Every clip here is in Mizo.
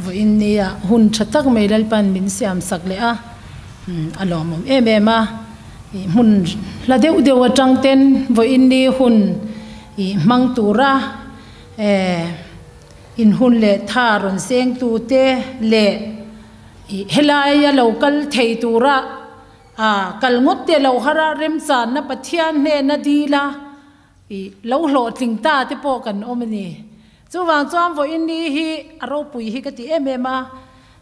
Vawiin nia hun tha tak mai Lalpan min siam sak leh a, a lawmawm em em a. Hmun hla deuh deuh atang ten vawiin ni hun hmang tura in hun leh tha rawn seng tute leh helaia lo kal thei tura kal ngawt te lo har a, remchanna Pathian hnena dil a. I lo hlawhtling ta te pawh kan awm a ni. Chuvang chuan vawiin ni hi a ropui hi ka ti em em a.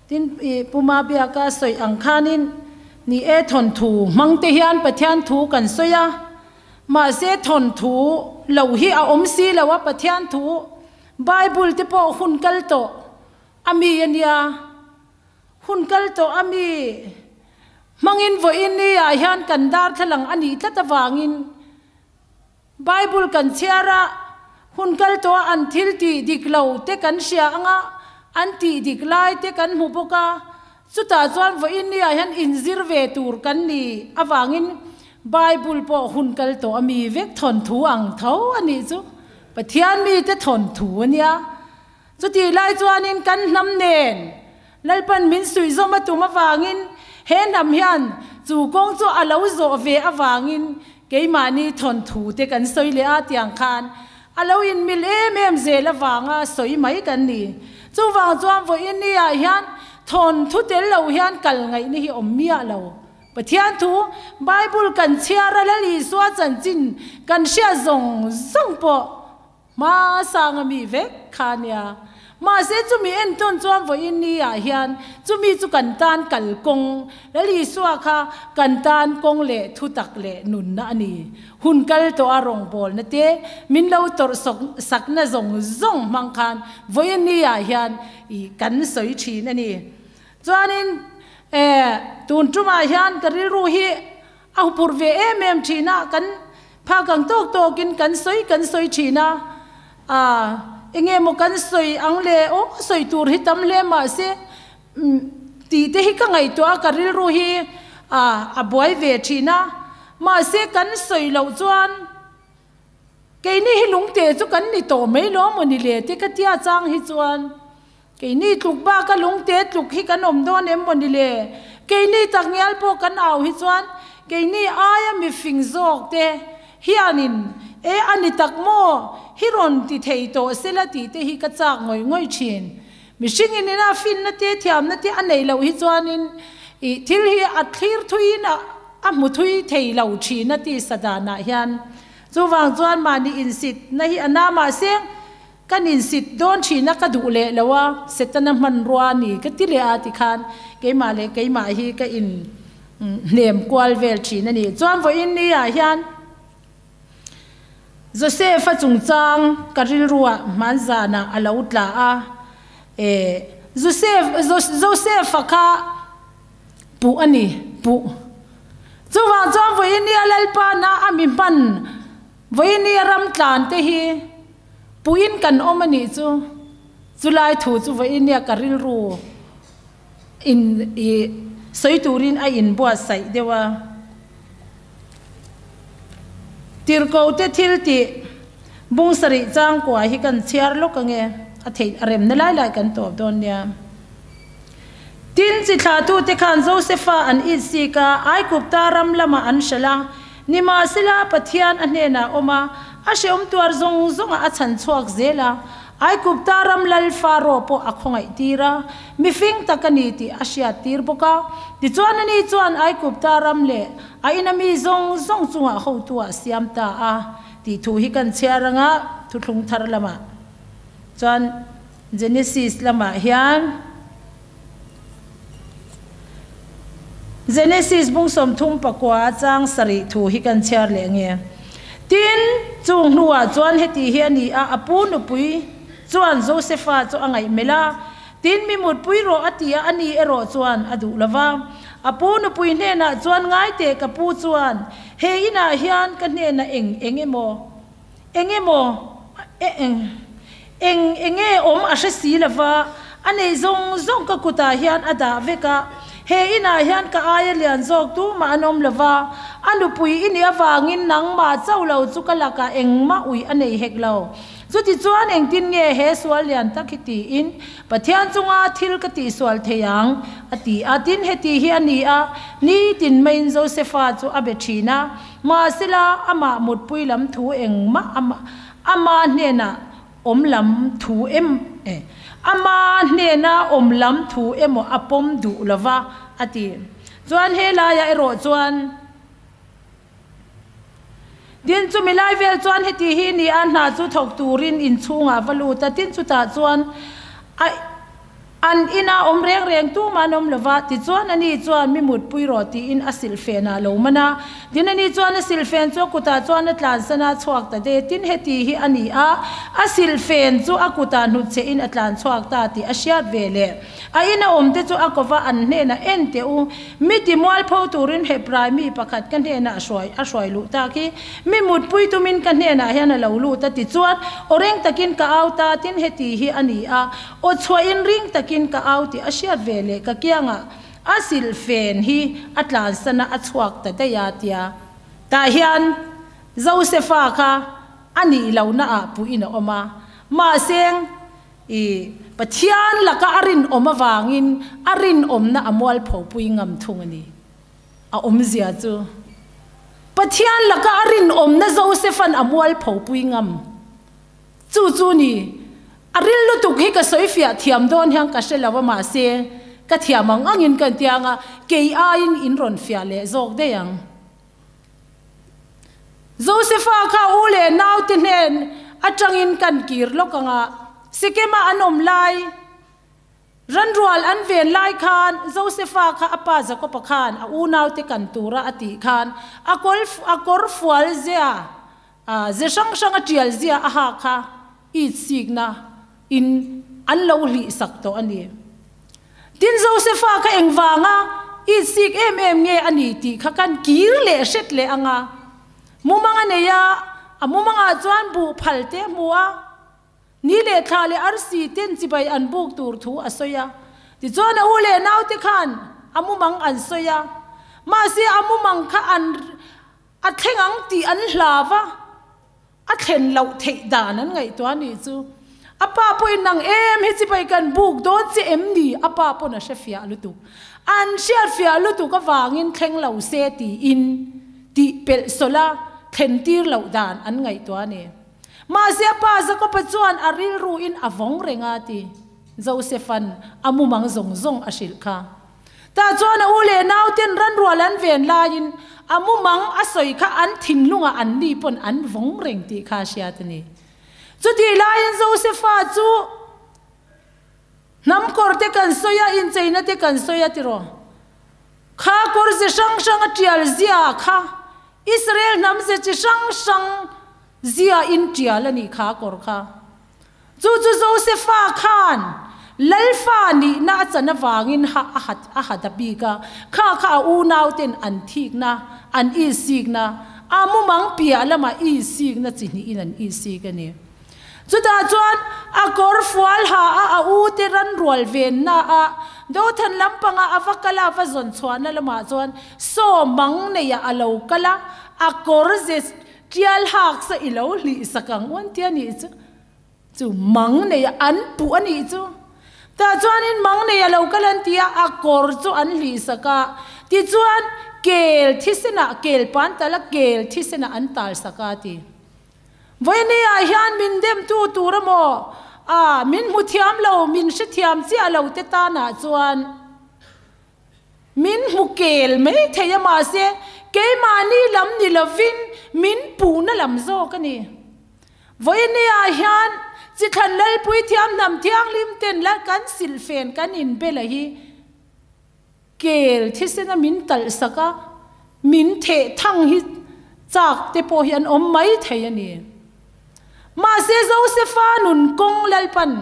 Tin, i Pu Mabiaka sawi ang khanin ni e thawnthu hmang te hian Pathian thu kan sawi a, mahse thawnthu lo hi a awm si lo a, Pathian thu Bible te pawh hun kal tawh a mi a nia. Hun kal tawh a mi hmangin vawiin ni ah hian kan darthlalang a nih tlat avangin, Bible kan chhiar a, hun kal tawh a an thil tih dik lo te kan hria ang a, an tih dik lai te kan hmu bawk a, chutah chuan vawiin ni ah hian inzir ve tur kan ni avangin Bible pawh hun kal tawh a mi vek thawnthu ang tho a nih chu, Pathian mite thawnthu a nia. Chutih lai chuanin kan hnam nen Lalpan min suihzawm a tum avangin he hnam hian chu kawng chu a lo zawh ve avangin keimahni thawnthu te kan sawi leh a tiang khan a lo inmil em em zel avanga sawi mai kan ni. Chuvang chuan vawiin ni ah hian thawnthu tel lo hian kal ngaihna hi awm miah lo. Pathian thu Bible kan chhiar a Lal Isua chanchin kan hriat zawng zawng pawh Hmasanga mi vek kha a nia. Mahse chumi entawn chuan vawiin ni ah hian chumi chu kan tan kalkawng, Lal Isua kha kan tan kawng leh thutak leh nunna a ni. Hun kal tawh a rawngbawlna te min lo tawrh sawk sakna zawng zawng hmang khan vawiin ni ah hian i kan sawi thin a ni. Chuanin tun tumah hian ka rilru hi A hupurh ve em em thin a, kan phak ang tawk tawkin kan sawi kan sawi thin a, ah enge maw kan sawi ang le aw sawi tur hi tam hle mahse tih te hi ka ngaihtuah a, ka rilru hi ah a buai ve thin a, mahse kan sawi loh chuan keini hi lungte chu kan ni tawh mai lo maw ni le te ka tia chang hi chuan. Keini tluk baka lungte tluk hi kan awm dawn em maw ni le? Keini takngial pawh kan au hi chuan keini aia mifing zawk te hianin e a ni tak maw hi rawn ti thei tawh sela tih te hi ka chak ngawih ngawih thin. Mihringin ina finna te thiamna te a neih loh hi chuanin ih thil hi a thlir thuiin a a hmu thui thei lo thin a ti sadanah hian. Chuvang chuan mahni insit na hi a na mahse Kan insit dawn thin a, ka duh leh lo a, Setana hmanrua a ni ka ti leh a tikhan keimah leh keimah hi ka in hnem kual vel thin a ni. Chuan vawiin ni ah hian Joseph-a chungchang ka rilruah hmanzanah a lo tla a, e Joseph Joseph-a kha puh a ni, puh. Chuvang chuan vawiin ni a Lalpa na a mi hman Vawiin ni a ram tlan te hi puiin kan awm a nih chu, chulai thu chu vawiin nia ka rilru in i sawi turin a inbuatsaih deuh a. Tirhko te thil tih bung sarih changkua hi kan chhiar lawk ange, a theih a remna lai lai kan tawp dawn nia. Tin, chi thlahtute khan Josefa an it sik a, Aigupta ram lamah an hralh a. Nimahsela, Pathian a hnenah a awm a, a hrehawm tuar zawng zawngah a chhan chhuak zel a. Aigupta ram lal Faro pawh a khawngaih tir a, mifing tak a ni tih a hriat tir bawk a. Tichuan ani chuan Aigupta ram leh a ina mi zawng zawng chungah hotu a siam ta a, tih thu hi kan chhiar anga thuthlung thar lamah chuan Genesis lamah hian Genesis bung 34 chang sarih thu hi kan chhiar leh nge. Tin, chung hnuah chuan heti hi a ni a, a pu nupui chuan Josefa chu a ngaihmelh a, tin, mi mutpui rawh a ti a, ani erawh chuan a duh lo va. A pu nupui hnenah chuan, Ngai teh ka pu chuan, he inah hian ka hnenah eng eng emaw, Eng emaw eng eng nge awm a hre si lova, a nei zawng zawng ka kutah hian a dah vek a, he inah hian ka aia lian zawk tumah an awm lova, a nupui i nih avangin nangmah chauh lo chu ka lakah engmah ui a nei hek lo. Chutichuan engtin nge he sual lian tak hi tiin Pathian chunga thil ka tihsual thei ang? a ti a. Tin, heti hi a ni a, nitin maiin Josefa chu a be thin a, mahsela amah mutpui lam thu engmah ama hnenah awm lam thu em e, ama hnena awm lam thu emaw a pawm duh lova, a ti. Chuan he laiah erawh chuan. Tin, chumi lai vel chuan heti hi ni a, hna chu thawk turin inchhungah va lut a, tin chutah chuan a an ina awm reng reng tumah an awm lo va, tichuan ani chuan mi mutpui rawh tiin a silhfen ah lo man a, tin ani chuan a silhfen chu a kutah chuan a tlansan a, a chhuak ta de, tin heti hi a ni a, a silhfen chu a kutah hnutchhe in a tlan chhuak ta tih a hriat ve leh. A ina awmte chu a kova an hnenah en teh u, mi ti mualpho turin Hebrai mi pakhat ka hnenah a hruai a hruai luh tak hi. Mi mutpui tumin ka hnenah hian a lo lut a ti chuan aw reng takin ka au ta tin heti hi a ni a, aw chhuahin ring takin ka au tih a hriat ve leh ka kiangah a silhfen hi a tlansan a a chhuak ta daih a tia. Tah hian Josefa kha a nih lohna ah puiin a awm a, mahse I Pathian laka a rinawm avangin a rinawmna a mualphopui ngam thung a ni. A awmzia chu Pathian laka a rinawmna Josephan a mualphopui ngam. Chu chu ni. A ril lutuk hi ka sawi fiah thiam dawn hian ka hre lo a mahse ka thiam ang angin ka intiang a, kei aiin in rawn fiah leh zawk daih ang. Josefa kha u leh naute hnen atangin kan kir lawk ang a, Sikema an awm lai, ranrual an ven lai khan Josefa kha a pa Jakoba khan a unaute kan tura a tih khan a kawl a kawr fual zia ze hrang hrang a tial zia a ha kha it sikna in an lo hlih sak tawh a ni. Tin, Josefa kha engvanga itsik em em nge a ni tih kha kan kir leh hret leh ang a. Mumang a nei a, a mumangah chuan buh phal te a hmu a, ni leh thla leh arsi ten chibai an buk tur thu a sawi a. Tichuan a u leh naute khan a mumang an sawi a, mahse a mumang kha an a thleng ang tih an hlau a. A thlen loh theih dan an ngaihtuah a nih chu. A pa pawhin nang em hi chibai kan buk dawn che em ni? A pa pawn a hre fiah lutuk. An hriat fiah lutuk avangin thleng lo se tiin tih pelh sawlh a thlen tir loh dan an ngaihtuah a ni. Mahse a pa Jakob-a chuan a rilruin a vawng reng a ti. Joseph-a'n a mumang zawng zawng a hrilh kha. Tah chuan a u leh nauten ranrual an ven laiin a mumang a sawi kha an thinlungah an ni pawn an vawng reng tih kha a hriat a ni. Chutih laiin Josefa chu hnam kawr te kan sawi a, incheina te kan sawi a tiraw? Kha kawr ze hrang hrang a tial zia kha Israel hnam ze chi hrang hrang zia in tial a nih kha kawr kha. Chu chu Josefa khan Lalfa nihna a chan avangin ha a hat a hat a bik a, kha kha a unauten an thikna, an isikna, a mumang piah lamah isikna chi hnihin an isik a ni. Chutah chuan a kawr fual ha a a ute ranrual venna a Dothan lampanga a va kal a, a va zawn chhuahna lamah chuan saw mang neiah a lo kal a, a kawr ze Tial hak sa i lo hlih sak ang uan tia nih chu chu mang nei a an puh a nih chu. Tah chuanin mang nei a lo kal an ti a, a kawr chu an hlih sak a, tichuan kel thisenah kel pan tal a kel thisenah an tal sak a ti. Vawinia hian min demtu tur emaw a min hmu thiam lo min hrethiam chiah lo te tanah chuan Min hmu kel mai thei a mahse keimahni lam ni lovin min puhna lam zawk a ni. Vawinia hian Chithlan Lalpui thiam hnam thianghlim ten la kan silhfen kan inbela hi kel thisena min talhsak a, min theh thang hi chak te pawh hi an awm mai thei a ni. Mahse Josefa nun kawng Lalpan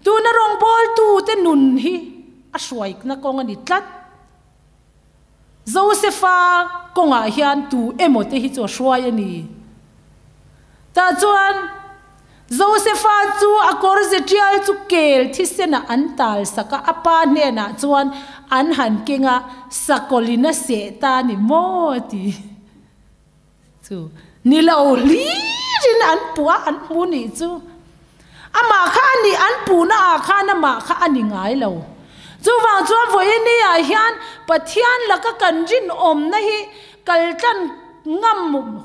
Tuna rawngbawltute nun hi a hruaikna kawng a ni tlat. Josefa kawngah hian tu emaw te hi chu a hruai a ni. Tah chuan Josefa chu a kawr ze tial chu kel thisenah an tal sak a, a pa hnenah chuan an han keng a, sakawlin a seh ta a ni maw a ti. Chu Ni lo hlirin an puh a, an hmu nih chu. Amah kha a nih an puhna ah khan amah kha a ni ngai lo. Chuvang chuan vawiini ah hian Pathian laka kan rinawmna hi kaltlan ngam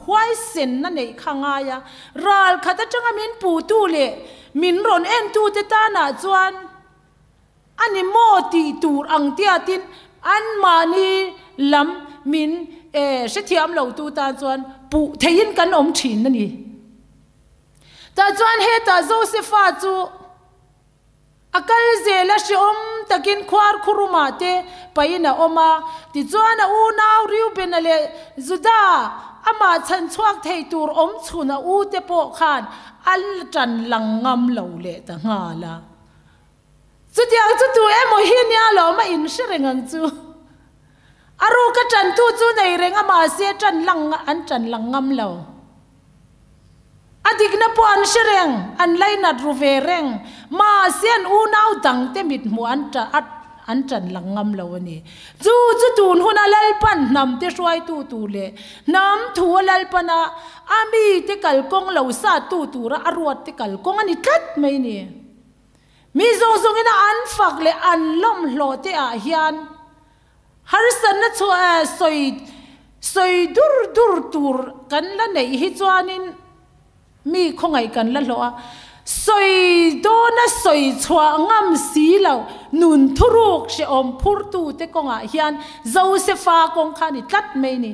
huaisenna neih kha ngai a, ral khat atanga min puhtu leh min rawn entute tanah chuan A ni maw tih tur ang tiatin anmahni lam min hrethiam lo tu tan chuan puh theihin kan awm thin a ni. Tah chuan hetah Josefa chu a kal zel a, hrehawm takin khuar khurumah te pahin a awm a. Tichuan a unau Reubena leh Juda amah chhan chhuak thei tur awm chhun a u te pawh khan a tan lang ngam lo leh ta nghal a. Chutiang chu tu emaw hi nia lawm a inhre reng ang chu. A ruka ṭantu chu nei reng a mahse ṭan lang an ṭan lang ngam lo. A dikna pawh an hre reng, an lainat ru ve reng, mahse an unau dangte mithmuh an an ṭan lang ngam lo a ni. Chu chu tun huna Lalpan hnamte hruaitu tur leh hnam thu a Lalpana a mite kalkawng lo sattu tura a ruatte kalkawng a ni tlat mai ni. Mi zawng zawngina an fak leh an lawmhlawh te ah hian harsatna chhuah sawi sawi dur dur tur kan la neih hi chuanin mi khawngaih kan la hlawh a, sawi dawna sawi chhuah ngam si lo nun thuruk hrehawm phurtu te kawngah hian Josefa kawng kha a ni tlat mai ni.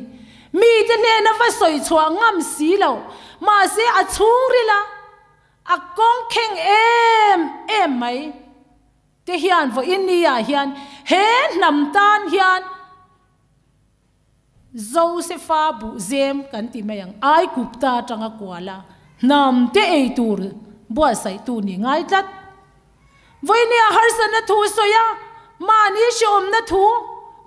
Mite hnena va sawi chhuah ngam si lo mahse a chhungril a. A kawng kheng em em mai te hian vawiin ni ah hian he hnam tan hian Josefa buh zem kan ti mai ang, Aigupta atanga kuala hnam te ei tur buatsaihtu ni ngai tlat. Vawiin ni ah harsatna thu sawi a, mahni hrehawmna thu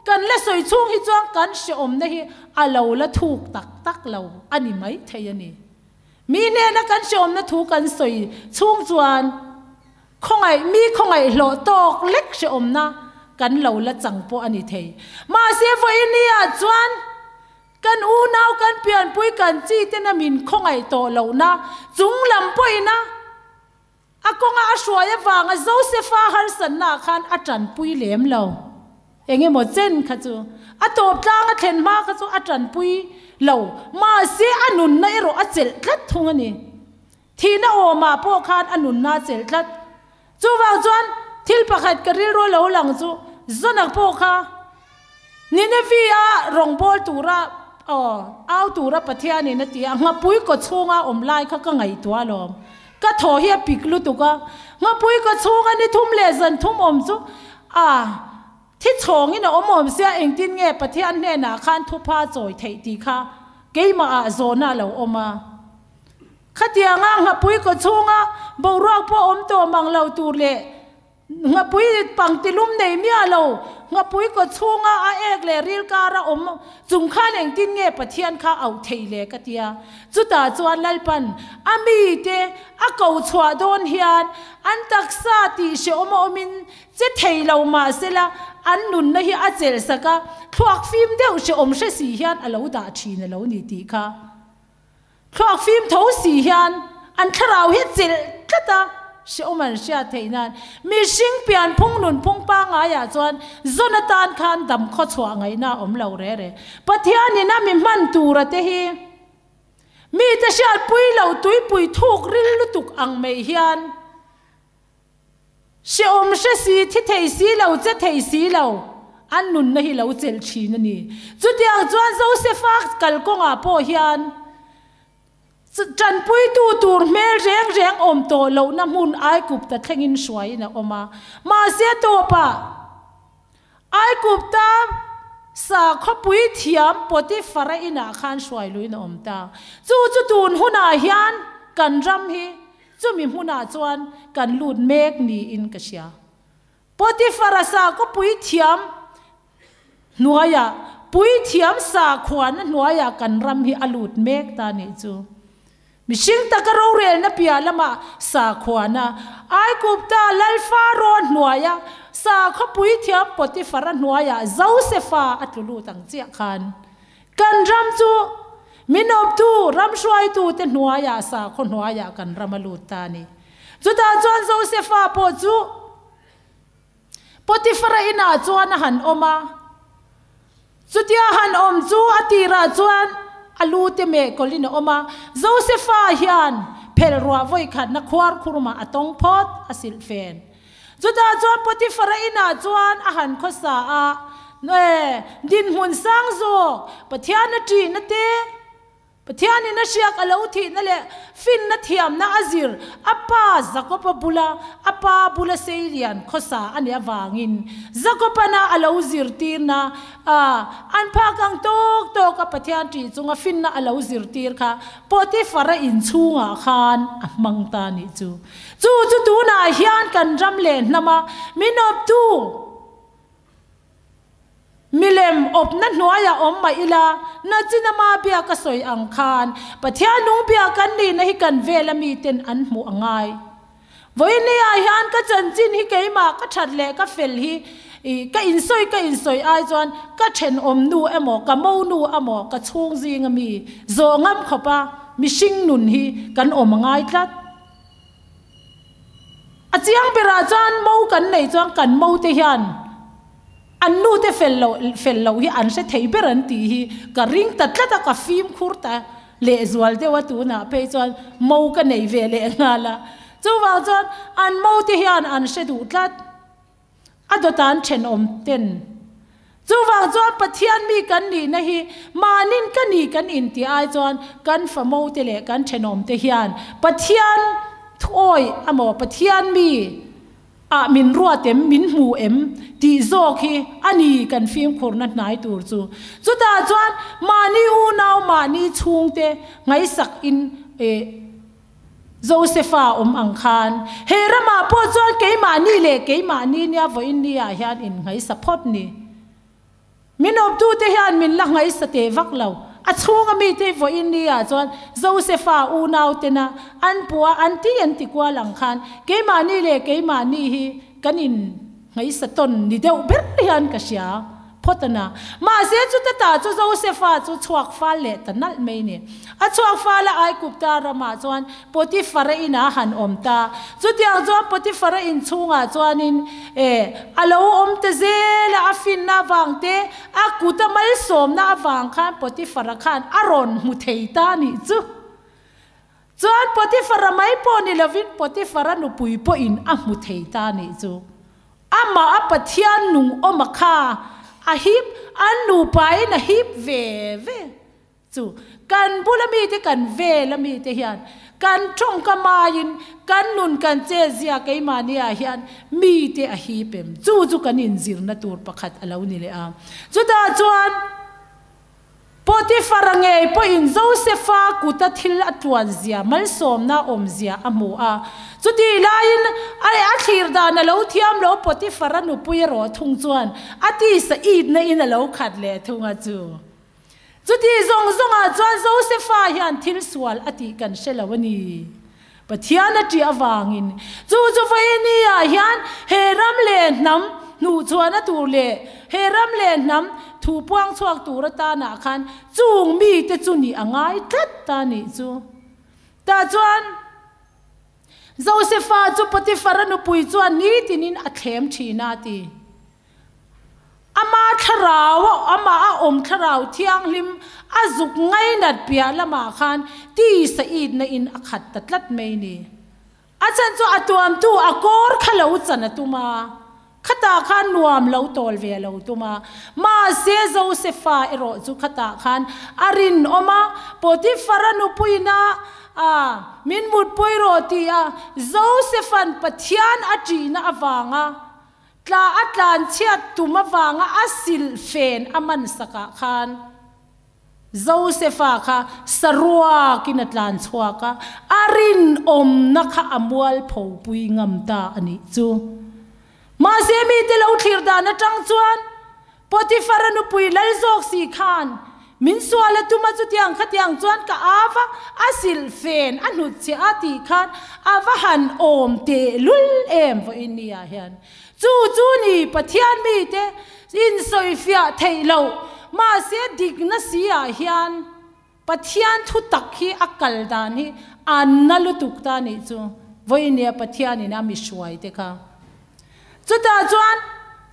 kan la sawi chhung hi chuan kan hrehawmna hi a lo la thuk tak tak lo a ni maithei a ni. Mi hnena kan hreawmna thu kan sawi chhung chuan khawngaih mi khawngaih hlawh tawk lek hreawmna kan lo la chang pawh a ni thei. Mahse vawiini ah chuan kan unau kan pianpui kan chi tena min khawngaih tawh lohna chung lam pawhina A kawnga a hruai avanga Josefa harsatna ah khan a tanpui lem lo. Eng emaw chen kha chu a tawp tlang a thlen hma kha chu a tanpui lo, mahse a nunna erawh a chelh tlat thung a ni. Thihna awmah pawh khan a nunna a chelh tlat. Chuvang chuan thil pakhat ka rilru a lo lang chu Zonak pawh kha Nineveh-a rawngbâwl tûra aw, au tûra Pathianin a ti a, nghapui kaw chhûnga awm lai kha ka ngaihtuah alawm. Ka thaw hi a pik lutuk a, nghapui kaw chhûnga ni thum leh zan thum awm chu a thi chhâwngin a awm awm sia, engtin nge Pathian hnênah khân thupha chawi theih tih kha keimahah zawhna a lo awm a. Khatianga nghapui kaw chhûnga boruak pawh awm tawh mang lo tûr leh Nghapui pangtilum nei miah lo, nghapui kaw chhunga a ek leh ril kara awm chung khan engtin nge Pathian kha auh theih le ka tia. Chutah chuan Lalpan a mite a ko chhuah dawn hian an taksa tih hrehawm a awmin che thei lo mah sela an nunna hi a chelh sak a, thluak fim deuh hrehawm hre si hian a lo dah thin a lo ni tih kha. Thluak fim tho si hian an thlarau hi chelh tlat a, hrehawm an hriat theih nan mihring pianphung nunphung pangaiah chuan zawn atan khan dam khawchhuah ngaihna a awm lo re re. Pathianin a mi hman tura te hi mite hriatpui lo tuipui thuk ril lutuk ang mai hian Hrehawm hre si, thi thei si lo, che thei si lo, an nunna hi lo chelh thin a ni. Chutiang chuan Josefa kalkawngah pawh hian tanpuitu tur hmel reng reng awm tawh lohna hmun Aigupta thlengin hruaiin a awm a. Mahse tawpah Aigupta sakhawpui thiam Potifara inah khan hruai luin a awm ta. Chu chu tun hunah hian kan ram hi Chumi hmunah chuan kan lut mek niin ka hria. Potifara sakhawpui thiam hnuaiah, puithiam sakhuana hnuaiah kan ram hi a lut mek ta nih chu. Mihring taka rorelna piah lamah sakhuana, Aigupta lal Faro hnuaia sakhawpui thiam Potifara hnuaiah Josefa a tlu lut ang chiah khan kan ram chu. Min awptu, ram hruaitute hnuaiah sakhaw hnuaiah kan ram a lut ta a ni. Chutah chuan Josefa pawh chu Potifara inah chuan a han awm a. Chutia han awm chu a tirah chuan a lu te meh kawlhin a awm a. Josefa hian phelh ruah vawikhatna khuar khurmah a tawng phawt a silh fen. Chutah chuan Potifara inah chuan a han khawsa a, Noe, dinhmun sang zawk, Pathian a ṭihna te, Pathianin a hriak a lo thihna leh finna thiamna a zir, a pa Jakoba bula a pa bula seilian khawsa a nih avangin Jakobana a lo zirtirna a an phak ang tawk tawk a Pathian ṭih chunga finna a lo zirtir kha Potifara inchhungah khan a hmang ta a nih chu. Chu chu tunah hian kan ram leh hnama min awptu milem awpna hnuaiah awm mah ila, Nachinama bia ka sawi ang khan Pathian nung bia kan nihna hi kan vela miten an hmuh a ngai. Vawinia hian ka chanchin hi keimah ka that leh ka fel hi ka insawi ka insawi ai chuan ka thenawm nu emaw ka mo nu emaw ka chhung zinga mi zawh ngam khawpa mihring nun hi kan awm a ngai tlat. A chiang berah chuan mo kan neih chuan kan mo te hian an nu te fel loh fel loh hi an hre thei ber an tih hi ka ring ta tlat a, ka fimkhur ta lehzual deuh a tunah phei chuan mo ka nei ve leh nghal a. Chuvang chuan an mo te hian an hre duh tlat. A dawtan thenawm ten. Chuvang chuan Pathian mi kan nihna hi mahnin ka ni kan intih ai chuan kan famo te leh kan thenawm te hian Pathian thuawi amaw Pathian mi ah min ruat em min hmu em tih zawk hi a ni kan fimkhurna hnai tur chu. Chutah chuan mahni unau mahni chhungte ngaihsak in eh Josefa awm ang khan, he ramah pawh chuan keimahni leh keimahni nia vawiin niah hian in nghaisa phawt ni. Min awptute hian min la nghaisa teh vak lo. A chhunga mite vawiin niah chuan Josefa unautena an puh a, an ti an ti kual ang khan keimahni leh keimahni hi kan in nghaisa tawn ni deuh ber hian ka hria. Phawt a na. Mahse chuta ta chu Josefa chu chhuak fal leh ta nalh mai ni. A chhuak fal a Aigupta ramah chuan Potifara inah a han awm ta. Chutiang chuan Potifara in chhungah chuanin e a lo awm ta zel a, a finna avang te, a kut a malsawmna avang khan Potifara khan a rawn hmu thei ta a nih chu. Chuan Potifara mai pawh ni lovin Potifara nupui pawhin a hmu thei ta a nih chu. Amah a Pathian nung awm a kha a hip, an nupain a hip ve ve chu. Kan bula mite kan vela mite hian kan tawngka maiin kan nun kan chezia keimahniah hian mite a hip em? Chu chu kan inzirna tur pakhat a lo ni leh a. Chutah chuan. Potifara ngei pawhin Josefa kuta thil a tluanzia, malsawmna a awmzia a hmu a. Chutih laiin a a thlir dan a lo thiam lo, Potifara nupui erawh thung chuan a tisa itna in a lo khat leh thung a chu. Chutih zawng zawngah chuan Josefa hian thil sual a tih kan hre lo a ni. Pathian a ṭih avangin chu chu vawinia hian he ram leh hnam hnuhchhuahna tur leh he ram leh hnam thu puang chhuak tur atanah khan chung mite chu nih a ngai tlat ta nih chu. Tah chuan Josefa chu Potifara nupui chuan nitinin a thlem ṭhin a ti. Ama thlarau a amah a awm thlarau thianghlim a zuk ngainat piah lamah khan tisa itna in a khat ta tlat mai ni. A chan chu a tuamtu a kawr kha lo chan a tum a, khatah khan nuam lo tawl ve a lo tum a. Mahse Josefa erawh chu khatah khan a rinawm a, Potifara nupuina a min mutpui rawh tih a Josefa'n Pathian a ṭihna avanga Tla a tlan chhiat tum avanga a silh fen a man sakah khan Josefa kha saruakin a tlan chhuak a, a rinawmna kha a mualpho pui ngam ta a nih chu. Mahse mite lo thlir dan atang chuan Potifara nupui lal zawk si khan min sual a tum a, chutiang khatiang chuan ka av a, a silh fen a hnutchhiah a tih khan a va han awm tehlul em vawiin ni ah hian. Chu chu ni Pathian mite insawifiah theih loh mahse dikna si ah hian. Pathian thu tak hi a kal dan hi a na lutuk ta nih chu. Vawinia Pathianin a mi hruai te kha. Chutah chuan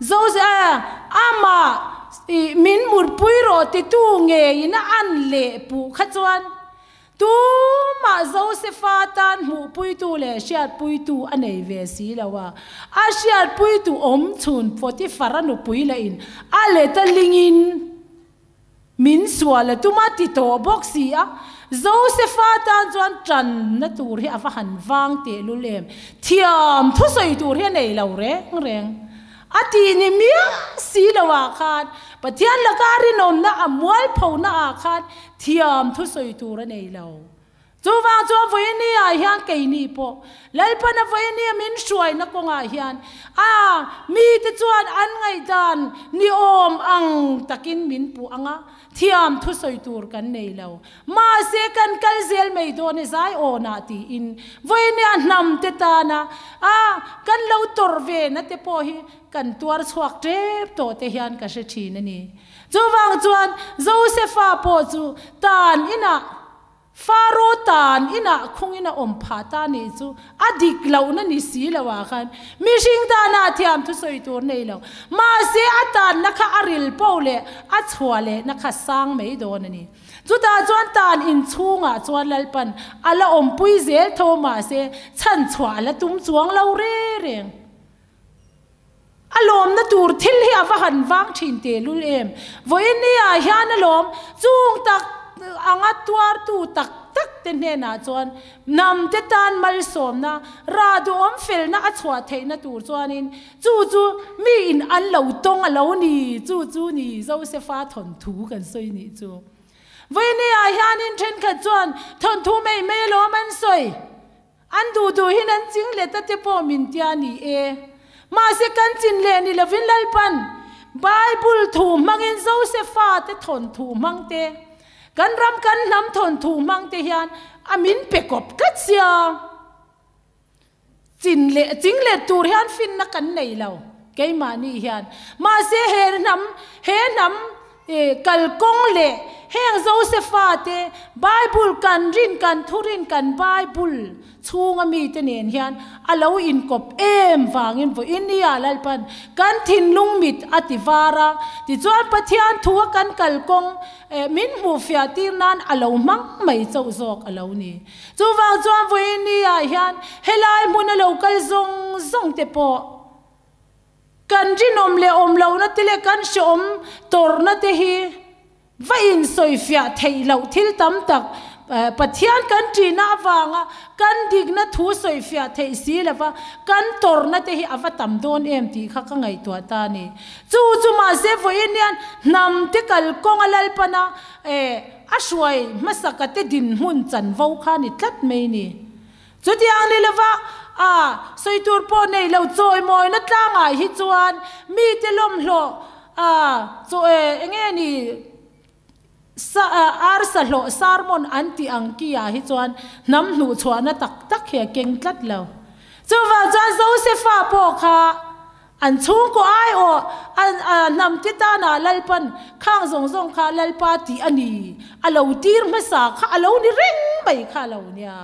Jose amah i min mutpui rawh titu ngeiin a an leh puh kha chuan tumah Josefa tan hmuhpuitu leh hriatpuitu a nei ve si lo a. A hriatpuitu awm chhun Potifara nupui lahin a let a lingin Min sual a tum a ti tawh bawk si a, Josefa tan chuan tanna tur hi a va han vang tehlul em, thiam thusawi tur hi a nei lo reng reng. A tih ni miah si lo ah khan Pathian laka rinawmna a mualphona ah khan thiam thusawi tur a nei lo. Chuvang chuan vawiini ah hian keini pawh Lalpana vawiini a min hruaina kawngah hian a mite chuan an ngaihdan ni awm ang takin min puh ang a, thiam thusawi tur kan nei lo. Mahse kan kal zel mai dawn e zai awnah tiin vawiini a hnam te tana a kan lo tawrh ve na te pawh hi kan tuar chhuak tep tawh te hian ka hre thin a ni. Chuvang chuan Josefa pawh chu tan inah Faro tan inah khungin a awm phah ta nih chu a dik lohna ni si lo ah khan mihring tanah thiam thusawi tur nei lo. Mahse a tanna kha a ril po leh a chhuah lehna kha sang mai dawn a ni. Chutah chuan tan inchhungah chuan Lalpan a la awmpui zel tho mahse chhanchhuah a la tum chuang lo reng. A lawmna tur thil hi a va han vang thin tehlul em? Vawiini ah hian a lawm chung tak anga tuartu tak tak te hnenah chuan hnam te tan malsawmna, rah duhawm felna a chhuah theihna tur chuanin chu chu mi in an lo tawng a lo ni, chu chu ni Josefa thawnthu kan sawi nih chu. Vawiini ah hianin thenkhat chuan thawnthu mai mai a lawm an sawi. An duh duhin an ching let a te pawh min tia ni e. Mahse kan chin leh ni lovin Lalpan Bible thu hmangin Josefa te thawnthu hmang te, kan ram kan hnam thawnthu hmang te hian a min pe kawp tlat sia. Chin leh ching let tur hian finna kan nei lo keimahni hian. Mahse he hnam he hnam Kalkawng leh heng Josefa te Bible kan rin kan thurin kan Bible chhunga mite nen hian a lo inkawp em vangin vawiin nia Lalpan kan thinlung mit a ti var a, tichuan Pathian thua kan kalkawng min hmuhfiah tir nan a lo hmang mai chauh zawk a lo ni. Chuvang chuan vawiin nia hian helai hmuna lo kal zawng zawng te pawh Kan rinawm leh awm lohna te leh kan hreawm tawrhna te hi va insawifiah theih loh thil tam tak Pathian kan ṭihna avanga kan dikna thu sawifiah theih si lova kan tawrhna te hi a va tam dawn em tih kha ka ngaihtuah ta a ni. Chu chu mahse vawiin hian hnam te kalkawnga Lalpana a hruai hmasaka te dinhmun chanvo kha a ni tlat mai ni. Chutiang ni lova a sawi tur pawh nei lo chawimawina tlangah hi chuan mite lawmhlawh a chaw e enge ni sa arsa hlawh sermon an tih ang ki ah hi chuan hnam hnuhchhuahna tak tak hi a keng tlat lo. Chuvang chuan Josefa pawh kha An chhungkaw aiawh an hnam te tanah Lalpan khang zawng zawng kha Lalpa tih a ni, a lo tir hmasa kha a lo ni reng mai kha a lo nia.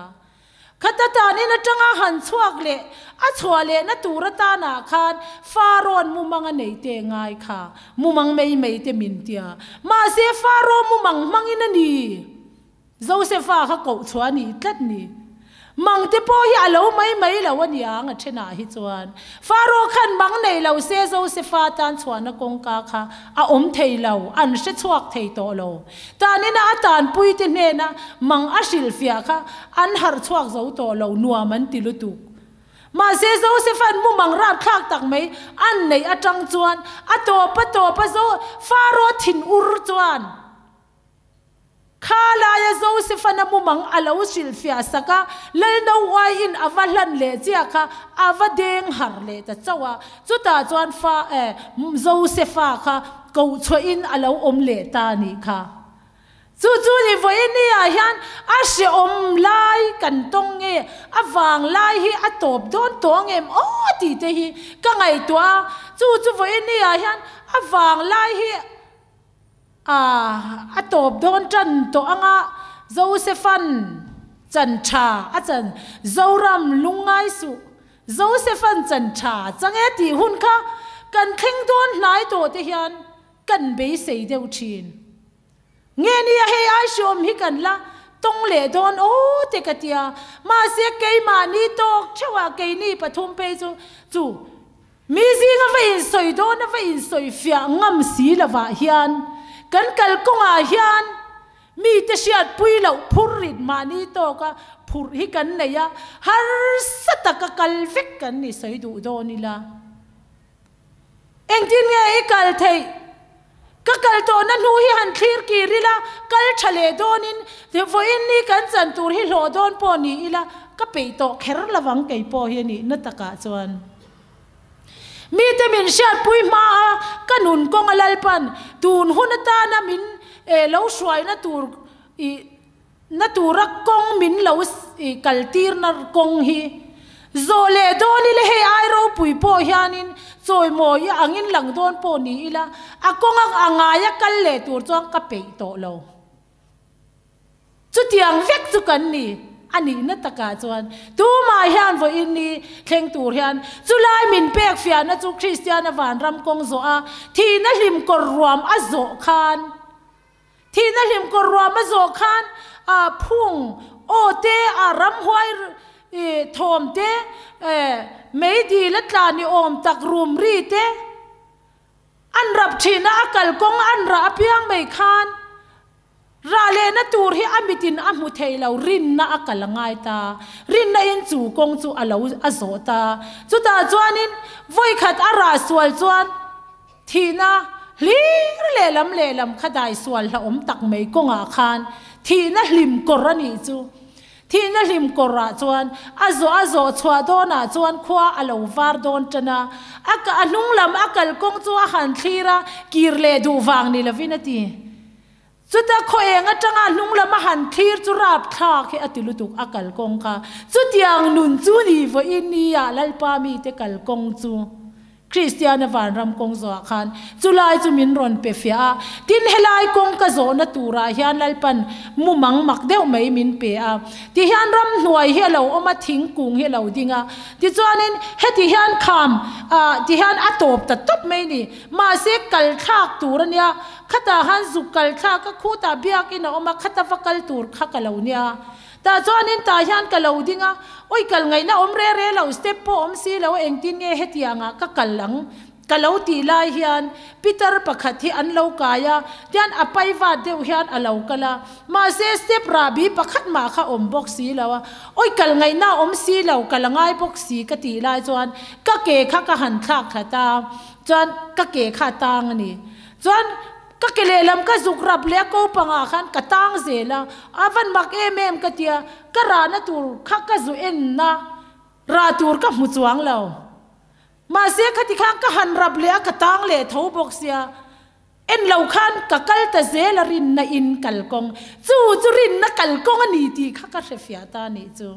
Khata tanin atanga han chhuak leh a chhuah lehna tur atanah khan Pharaoh mumang a nei te ngai kha, mumang mai mai te min tia. Mahse Pharaoh mumang hmangin a ni. Josefa kha koh chhuah a nih tlat ni. Mang te pawh hi a lo mai mai lo a niang a thenah hi chuan. Faro khan mang nei lo se Josefa tan chhuahna kawngka kha a awm thei lo, an hre chhuak thei tawh lo. Tanina a tanpui te hnena mang a hrilhfiah kha an harh chhuak zo tawh lo, nuam an ti lutuk. Mahse Josefa'n mumang rapthlak tak mai an neih atang chuan a tawp a tawp a Faro thin ur chuan, Kha laia Josephana mumang a lo hrilhfiah sak a, Lalnauaiin a va hlan leh chiah kha a va deng har leh ta chauh a. Chutah chuan fa eh Josepha kha koh chhuahin a lo awm leh ta a nih kha. Chu chu ni vawiini ah hian a hrehawm lai kan tawng nge, a vang lai hi a tawp dawn tawh ang em aw tih te hi ka ngaihtuah a. Chu chu vawiini ah hian a vang lai hi A, a tawp dawn tan tawh ang a, Josephan chan tha a chan Zoram lungngai suh Josephan chan tha chang e tih hun kha kan thleng dawn hnai tawh te hian kan beisei deuh thin. Nge nia hei ai hriawm hi kan la tawng leh dawn aw te ka tia. Mahse keimahni tawk theuh ah keini pathum phei chu chu mi zinga va insawi dawn a va insawi fiah ngam si lovah hian kan kalkawngah hian mite hriatpui loh phur rit mahni tawka phurh hi kan nei a, harsa taka kal vek kan ni sawi duh dawn ila. Engtin nge i kal theih? Ka kal tawhna hnu hi han thlir kir ila, kal tha leh dawnin vawiin ni kan chan tur hi hlawh dawn pawh ni ila, ka peih tawh kher lovang kei pawh hi a nih na takah chuan. Mite min hriatpui hma a, ka nun kawng a Lalpan tun hun atana min lo hruaina tur i Na tura kawng min lo kaltirna kawng hi zawh leh dawn ila hei ai ropui pawh hianin chawimawi angin lang dawn pawh ni ila a kawng a ngaia kal leh tur chuan ka peih tawh lo. Chutiang vek chu kan ni a nihna takah chuan tumah hian vawiin ni thleng tur hian chulai min pek fiahna chu Kristiana vanram kawng zawh a thihna hlim kawr ruam a zawh khan Thihna hlimkawr ruam a zawh khan a phung aw te, a ramhuai thawm te, meidil a tla ni awm tak rum ri te an rap thin a, a kalkawng an rah apiang mai khan rah lehna tur hi a mitin a hmu thei lo, rinna a kal a ngai ta, rinna in chu kawng chu a lo a zawh ta. Chutah chuanin vawikhat a rah sual chuan Thihna hlir lehlam lehlam kha dai sual hlauhawm tak mai kawngah khan thihna hlim kawr a nih chu. Thihna hlim kawrah chuan a zawh a zawh chhuah dawnah chuan khua a lo var dawn tan a, a a hnung lam a kalkawng chu a han thlir a, kir leh duh vang ni lovin a ti. Chuta khaw eng atanga hnung lam a han thlir chu rapthlak hi a ti lutuk a kalkawng kha. Chutiang nun chu ni vawiin nia Lalpa mite kalkawng chu. Kristiana vanram kawng zawhah khan chulai chu min rawn pe fiah a, tin helai kawng ka zawhna turah hian Lalpan mumang mak deuh mai min pe a. Tihian ramhnuai hi a lo awm a, thingkung hi a lo ding a, tichuanin heti hian kham ah tihian a tawp ta tawp mai ni. Mahse kal thlak tur a nia, khatah han zuk kal thlak a, khutah biakin a awm a, khata va kal tur kha ka lo nia. Tah chuanin tah hian ka lo ding a, awi kal ngaihna awm re re lo, step pawh awm si lo, engtin nge hetiangah ka kal ang ka lo tih lai hian Peter pakhat hi an lo kai a, tian a pai vat deuh hian a lo kal a, mahse step rahbi pakhat mah kha awm bawk si lo a, awi kal ngaihna awm si lo, kal a ngai bawk si ka tih lai chuan ka ke kha ka han thlak thlat a, chuan ka ke kha a tang a ni. Chuan Ka ke lehlam ka zuk rap leh a ko pangah khan ka tang zel a, a van mak em em ka tia, ka rahna tur kha ka zu enna rah tur ka hmu chuang lo. Mahse khati khan ka han rap leh a ka tang leh tho bawk sia, en lo khan ka kal ta zel a rinna in kalkawng, chu chu rinna kalkawng a ni tih kha ka hrefiah ta a nih chu.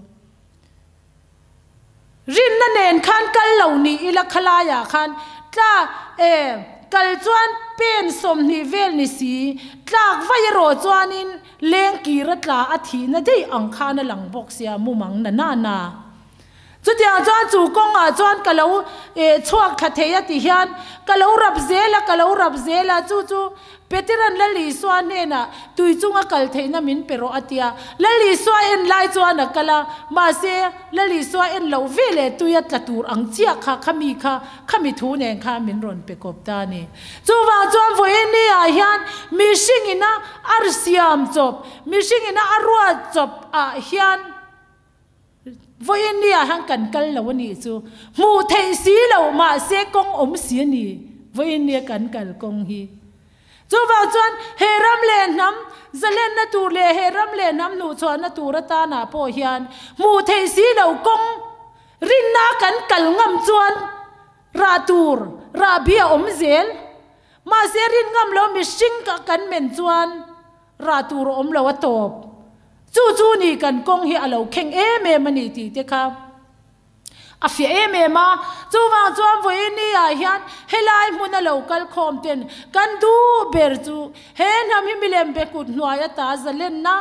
Rinna nen khan kal lo ni ila khalaiah khan tla e kal chuan pen 20 vel ni si, tlak vai erawh chuanin leng kir a tla a thihna daih ang khan a lang bawk sia mumang na na na. Chutiang chuan chu kawngah chuan ka lo e chhuak thla thei a ti hian ka lo rap zel a ka lo rap zel a chu chu Petera'n Lal Isua hnenah tui chunga kal theihna min pe rawh a ti a. Lal Isua en lai chuan a kal a, mahse, Lal Isua en loh ve leh tui a tla tur ang chiah kha khami kha khami thu nen khan min rawn pe kawp ta a ni. Chuvang chuan vawiin ah hian mihring ina a siam chawp, mihring ina a ruat chawp ah hian vawiin ah hian kan kal lo a nih chu. Hmuh theih si loh mahse kawng awm si a ni vawiin nia kan kal kawng hi. Chuvang chuan he ram leh hnam zalenna tur leh he ram leh hnam hnuhchhuahna tur atanah pawh hian hmuh theih si loh kawng rinna kan kal ngam chuan rah tur rahbi a awm zel. Mahse rin ngam lo mihring kan men chuan Rah tur a awm lo a tawp. Chu chu ni kan kawng hi a lo kheng em em a ni tih te kha. A fiah em em a, chuvang chuan vawiin ni ah hian helai hmuna lo kal khawm ten kan duh ber chu he hnam hi milem be kut hnuai ata zalenna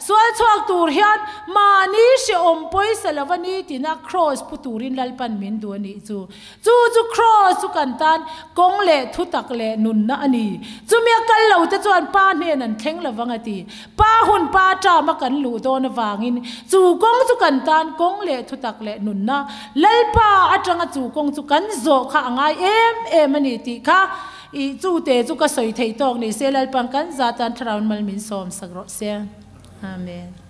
sual chhuak tur hian mahni hrehawm pawisa lova ni tina kraws pu turin Lalpan min duh a nih chu. Chu chu kraws chu kan tan kawng leh thutak leh nunna a ni. Chumi a kal lo te chuan Pa hnen an thleng lovang a ti. Pa hun Pa term a kan luh dawn avangin chu kawng chu kan tan kawng leh thutak leh nunna Lalpa atanga chu kawng chu kan zawh kha a ngai em em a ni tih kha i chu te chu ka sawi theih tawk ni se Lalpa'n kan za tan Thlarau mal min sawm sak rawh se. Amen.